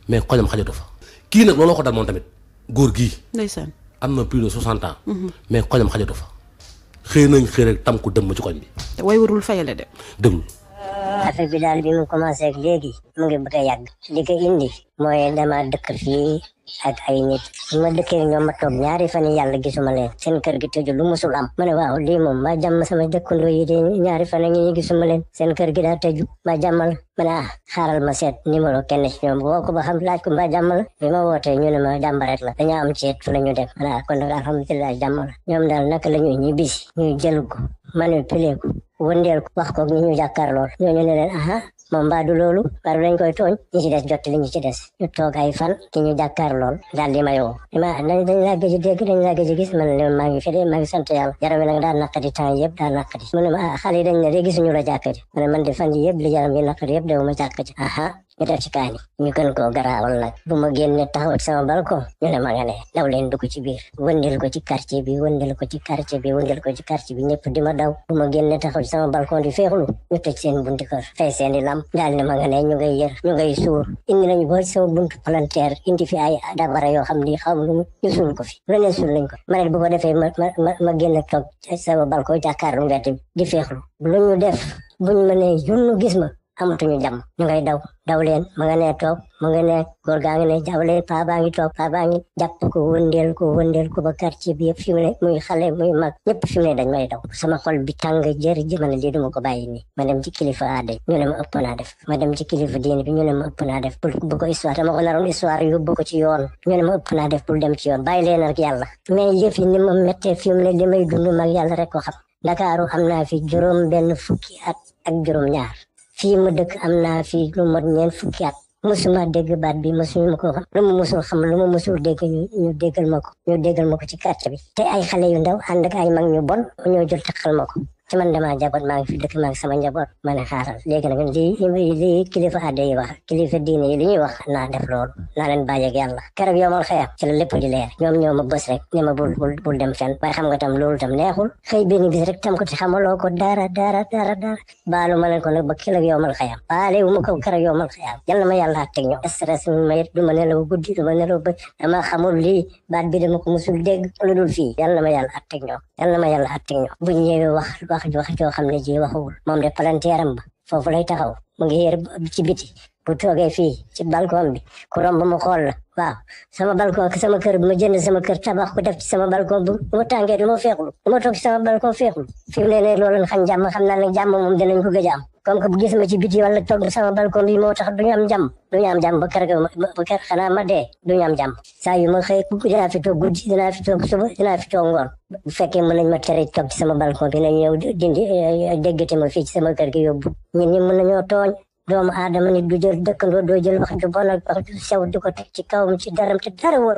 mais koñam xajatu fa. kii nag looloo ko dal moom tamit góor gii. ndeysaan am na plus de 60 ans. mais koñam xajatu fa. xëy nañ xëy rek tam ko dëmm ci koñ bi. te way warul fayale de. déglu. affaire bi daal bi mu commencé ak léegi mu ngi bëgg a yàgg li ko indi mooy dama dëkk fii ak ay nit ma dëkkee ñoom ma toog ñaari fan yàlla gisuma leen seen kër gi tëju lu musul am ma ne waaw lii moom ma jàmm sama dëkkandoo yi de ñaari fan a ngi gisuma leen seen kër gi daa tëju ma jàmmal ma ne xaaral ma seet numéro kenn ci ñoom woo ko ba xam laaj ko ba jàmmal bi ma wootee ñu ne ma jàmm rek la dañoo am ceet fu la ñu dem ma ne kon nag alhamdulilah jàmmal ñoom daal naka la ñuy ñibbisi ñuy jël ko manipuler ko wëndeel ko wax ko ñi ñu jàkkaar lool ñooñu ne leen aha moom mbaa du loolu mbaa dañ koy tooñ ñi ci des jottali ñi ci des ñu toog ay fan ki ñu jàkkaar lool daal di may woo dañ laa gëj a dégg dañ laa gëj a gis man ne maa ngi fi de maa ngi sant yàlla yaram bi nag daa naqadi temps yëpp daa naqadi mu ne ma xale yi dañ ne de gisuñu la jàkkati ma ne man de fan yi yëpp li yaram bi naqadi yëpp dew ma jàkkati aha ñu def ci kaani ñu gën koo garaawal nag bu ma génne taxaw ci sama balcon ñu ne ma nga ne daw leen dugg ci biir wëndeel ko ci quartier bi wëndeel ko ci quartier bi wëndeel ko ci quartier bi ñëpp di ma daw bu ma génne taxaw ci sama balcon di feexlu ñu tëj seen bunti kër fay seen i lamp daal ne ma nga ne ñu ngay yër ñu ngay suur indi nañu ba sama buntu palanteer indi fi ay dabara yoo xam ni xam lu ñu suul ko fi lu ne suul nañ ko ma ne bu ko defee ma génne toog sama balcon jàkkaarlu mbedd bi di feexlu lu ñu def buñ ma ne yunnu gis ma amatuñu jàmm ñu ngay daw leen ma nga ne toog ma nga ne góor gaa ngi ne daw leen paa baa ngi toog paa baa ngi jàpp ko wëndeel ko ba quartier bi yëpp fi mu ne muy xale muy mag ñëpp fi mu ne dañ may daw sama xol bi tàng jër ji ma ne lii duma ko bàyyi nii ma dem ci kilifa aada ñu ne ma ëpp naa def ma dem ci kilifa diine bi ñu ne ma ëpp naa def pour bu ko histoire dama ko naroon histoire yóbbu ko ci yoon ñu ne ma ëpp naa def pour dem ci yoon bàyyi leen ak yàlla mais yëf yi ni ma méttee fi mu ne li may dund mag yàlla rek ko xam Ndakaaru am naa fi juróom benn fukki at ak juróom ñaar fii mu dëkk am naa fii lu mot ñeent fukki at musuma dégg baat bi musuñu ma ko xam lu ma musul xam lu ma musul dégg ñu déggal ma ko ci quartier bi te ay xale yu ndaw ànd ak ay mag ñu bon ñoo jël taxal ma ko ci man damaa jaboot maa ngi fi dëkk maa ngi sama njaboot ma ne xaaral léegi nag lii kilifa aada yi wax kilifa diine yi li ñuy wax naa def loolu naa leen bàyyi ak yàlla keroog yomal xëyam ci la lépp di leer ñoom ñoo ma bës rek ne ma bul dem fenn waaye xam nga tam loolu tam neexul xëy benn bis rek tam ko ci xamaloo ko dara baalu ma leen ko nag ba keroog yomal xëyam baale wu ma ko keroog yomal xëyam yal na ma yàlla àtteeg ñoom stress mi ma it du ma nelaw guddi du ma nelaw ba dama xamul lii baat bi dama ko musul dégg lu dul fii yal na ma yàlla àtteeg ñoom bu ñëwee wax joo xam ne ji waxuwul moom de palanteeram ba foofu lay taxaw mu ngi yër ci biti bu toogee fii ci balcon bi ku romb mu xool la waaw sama balcon sama kër ma jënd sama kër tabax ko def ci sama balcon bu ma tàngee du ma feexlu du ma toog ci sama balcon feexlu fi mu ne loolu xam jàmm xam naa ne jàmm moom dinañ ko gëj a am comme que bu gis ma ci biti wala toog sama balcon bi moo tax duñu am jàmm ba kër xanaa ma dee duñu am jàmm saa yu ma xëy dinaa fi toog guddi dinaa fi toog suba dinaa fi toog ngoon bu fekkee mën nañ ma tere toog ci sama balcon bi nañ ñëw dindi déggate ma fii ci sama kër gi yóbbu ñun ñi mën nañoo tooñ doomu aadama nit du jël dëkkandoo doo jël wax ju bon ak wax ju sew di ko teg ci kawam ci daram te dara wër